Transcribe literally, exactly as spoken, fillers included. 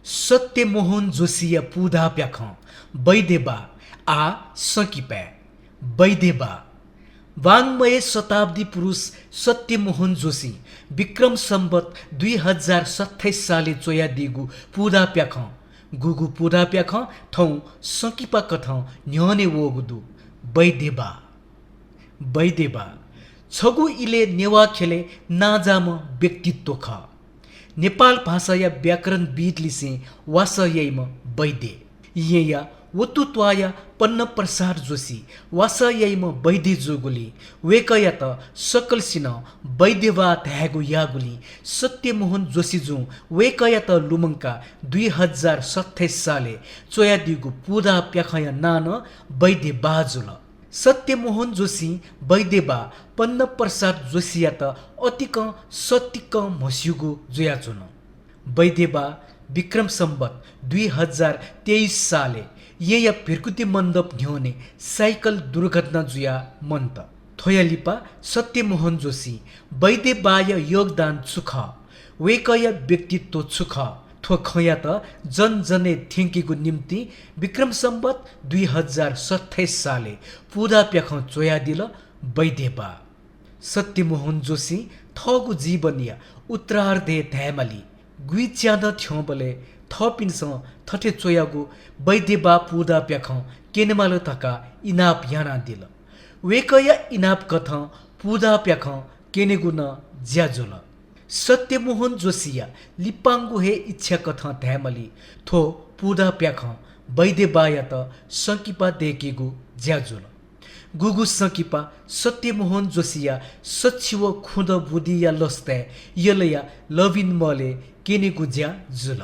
सत्यमोहन जोशीया पुदाप्याखं बैद्यबा आ संकिपाय्। बैद्यबा। वाङ्मय शताब्दी पुरुष सत्यमोहन जोशीं विक्रम सम्वत दुई हजार सत्ताइस सालय् च्वयादीगु पुदाप्याखं, गुगु पुदाप्याखं थौं संकिपा कथं न्ह्यःने वःगु दु। बैद्यबा। बैद्यबा छगू इलय् नेवाः ख्यलय् नांजाःम्ह व्यक्तित्व खः। नेपाल भाषाया व्याकरणविद्लिसें वासः याइम्ह बैद्य। येँया वतुत्वाःया पन्नप्रसाद जोशी वासः याइम्ह बैद्य जूगुलिं वय्कःयात सकलसिनं बैद्यबा धायेगु याःगुलिं सत्यमोहन जोशीजुं वय्कःयात लुमंकाः दुई हजार सत्ताइस सालय् च्वयादीगु पुदाप्याखंया नां नं बैद्यबा जुल। सत्यमोहन जोशीं बैद्यबा पन्नप्रसाद जोशीयात अतिकं सतिकं म्हस्यूगु जुयाच्वन। बैद्यबा विक्रम सम्वत दुई हजार तेइस सालय् येँया भिर्कुति मण्डप न्ह्यःने साइकल दुर्घटना जुयाः मन्त। थ्वया लिपा सत्यमोहन जोशीं बैद्यबाया योगदान छु खः, वय्कःया व्यक्तित्व छु खः, थ्व खँयात जनजनय् थ्यंकेगु निंतिं विक्रम सम्वत दुई हजार सत्ताइस सालय् पुदाप्याखं च्वयादिल बैद्यबा। सत्यमोहन जोशीं थःगु जीवनया उत्तरार्धय् धायेमाली गुइच्यादँ थ्यंबलय् थःपिन्सं थथे च्वयागु बैद्यबा पुदाप्याखं क्यनेमाल धकाः इनाप यानादिल। वय्कःया इनाप कथं पुदाप्याखं क्यनेगु नं ज्या जुल। सत्यमोहन जोशीया लिपांगु हे इच्छा कथं धायेमाली थ्व पुदाप्याखं बैद्यबायात संकिपा दय्केगु ज्या जुल। गुगु संकिपा सत्यमोहन जोशीया सछि व खुदँ बुद्धिया लसताय् यलया लविन महलय् क्यनेगु ज्या जुल।